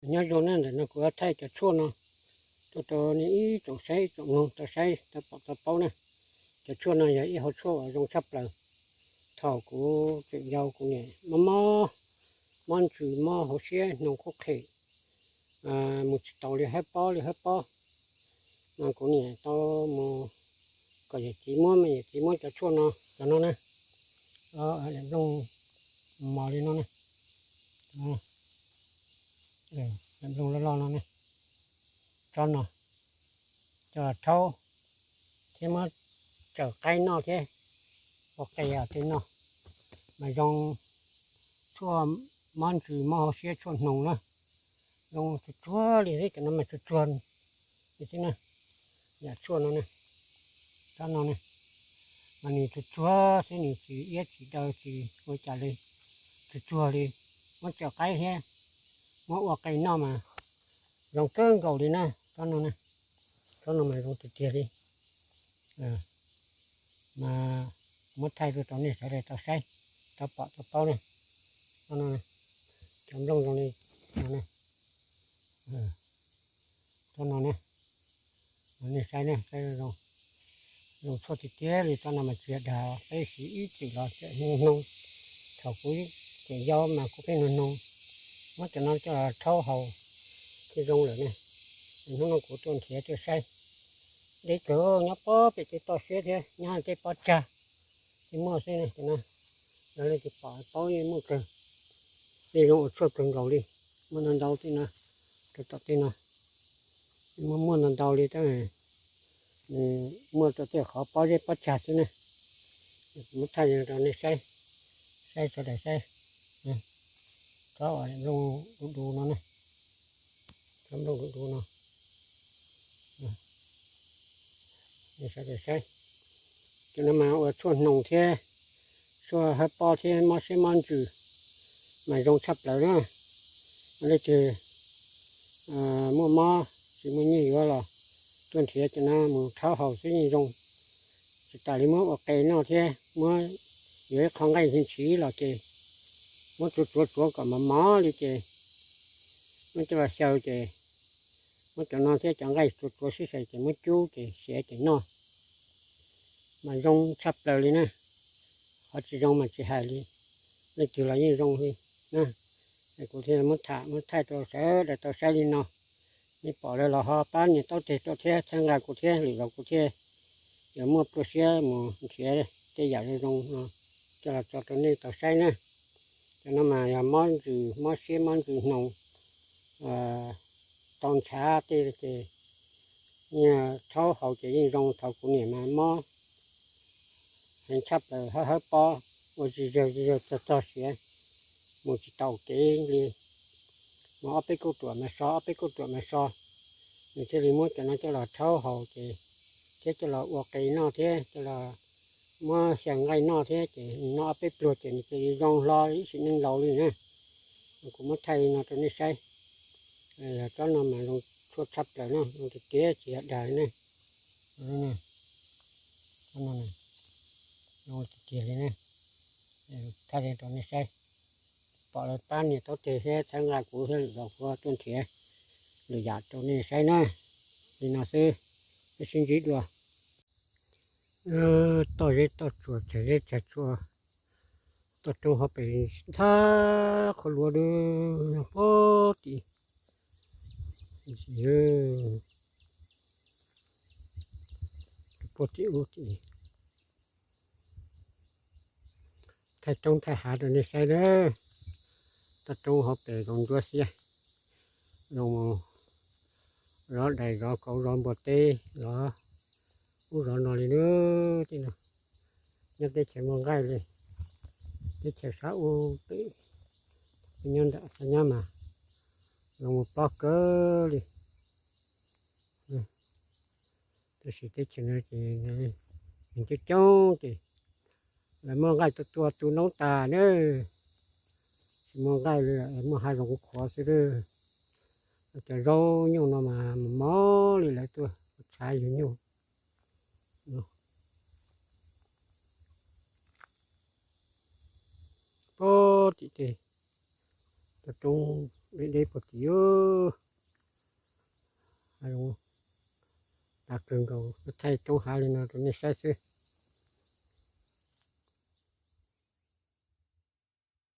Nyob zoo na, ntawm no kuv yuav thaij cov tshuaj no tuaj rau nej ib tsoom saib ib tsoom mloog tau saib tau pom tau paub na. Cov tshuaj no yog ib hauv tshuaj uas zoo tshaj plaws. Thaum kuv tseem yau kuv niam mob mob, mob ntsws mob hauv siab hnoos qhuav qhem, mus tsis taus li hawb pob li hawb pob, mas kuv niam tau mus kom yawm txiv muab, mas yawm txiv muab cov tshuaj no, cov no na, nplooj mos li no na, nplooj loj loj no na, tsob no coj los rhaub thiab muab tsawm qaib noj thiab ua qe tej noj, mas zoo tshuaj mob ntsws mob hauv siab tshuaj hnoos na. Zoo tsuag tsuag li xwb, cov no mas tsuag tsuag li xwb na. Yam tshuaj no na, tsob no na, mas nws tsuag tsuag xwb, nws tsis iab tsis daw tsis ua cas li, tsuag tsuag li. Muab tsawm qaib thiab muab ua qe noj mas zoo kawg nkaus li na. Tsob no na, tsob no mas zoo tiag tiag li. Mas muab thaij rau nej sawv daws tau saib, tau pom tau paub na. Tsob no, cov nplooj zoo li no na, tsob no na, nej saib na, zoo, zoo tshuaj tiag tiag li. Tsob no mas tsis yog dag, peb siv ib txwm los txawm hnoos hnoos. Thaum kuv tseem yau mas kuv pheej hnoos hnoos, muab cov no coj los rhaub haus thiaj zoo lawm ne. Hnub no kuv tuaj nrhiav tuaj saib deb kawg, nyob pob pem tej toj siab thiab nyob tej pob tsag thiaj muaj xwb ne. Cov no yog leej twg pom paub yeej muaj kawg, yeej zoo ua tshuaj kawg nkaus li. Muaj ntau ntau tej no, rau tom tej no muaj muaj ntau ntau li tab muaj rau tej qhov pob zeb pob tsag xwb ne. Kuv muab thaij rau nej saib, saib sawv daws saib. Tsob uas nplooj du du no na, tsob nplooj du du no, nej sawv daws saib. Cov no mas ua tshuaj hnoos thiab tshuaj hawb pob thiab mob siab mob ntsws mas zoo tshaj plaws na. Leej twg muaj mob tsis muaj nyiaj yuav los tuaj nrhiav cov no mus rhaub haus xwb yeej zoo. Tsis tas li muab ua qe noj thiab muab yuav ib qho nqaij ntshiv los ces muab tsuav tsuav tsuav kom mos mos li ces muab coj los xyaw ces muab cov no thiab cov nqaij tsuav tsuav sib xyaw ces muab cub ces siav ces noj mas zoo tshaj plaws li na. Qhov tsis zoo mas tsis hais li, leej twg los yeej zoo li na. Kuv thiaj muab tham muab thaij rau sawv daws tau saib li no. Nej pom lawm los ho pab nias taub teg rau thiab txhawb nqa kuv thiab lwm zaus kuv thiaj yuav muaj pluaj siab mus nrhiav tej yam zoo zoo no coj los tso rau nej tau saib na. Cov no mas yog mob ntsws mob siab mob ntsws hnoos tau ntshav tej ces rhaub haus ces yeej zoo. Thaum kuv niam mas mob heev tshaj plaws, hawb hawb pob, ua zig zawg zig zawg txog txog siav, mus tsis taus kev li, mus ob peb kauj ruam mas so ob peb kauj ruam mas so. Nws thiaj li muab cov no coj los rhaub haus ces thiab coj los ua qe noj thiab coj los muab xyaw nqaij noj thiab ces noj ob peb pluag ces nws cia li zoo hlo ib sim neej laus li na. Kuv muab thaij li no rau nej saib. Yog tsob no mas zoo tshuaj tshaj plaws na, zoo tiag tiag tsis yog dag li ne. Zoo tiag tiag li ne. Thaij li rau nej saib. Pom lawm pab nias taub teg thiab txhawb nqa kuv thiab lwm zaus kuv tuaj nrhiav lwm yam rau nej saib na. Li no xwb, peb sib ntsib dua. Toj zeb toj tsuas, tsag zeb tsag tsua, toj roob hauv pes ntxhab qhov luav dub pob tim, pob tim ub tim. Thaij roob thaij hav rau nej saib na. Toj roob hauv pes zoo ntsuab xiab, zoo mus zov dais zov kauv zov npua teb zov ub zov no li na. Tej no nyob teb chaws muaj nqaij li, teb chaws sab ub pem, nyob ntawm xav nyab mas zoo mus plob kawg li. Tab sis teb chaws no ces neeg coob coob ces lawv muaj nqaij tua tua tu noob tas na. Tsis muaj nqaij li, muaj hav zoov qhuav xwb. Cov zaub nyuj no mas mos mos li lawv tuaj tshav yug nyuj. Pob tim tej toj roob Deb deb puag tim, hav zoov tas kawg nkaus, thaij roob hav li no rau nej saib xwb.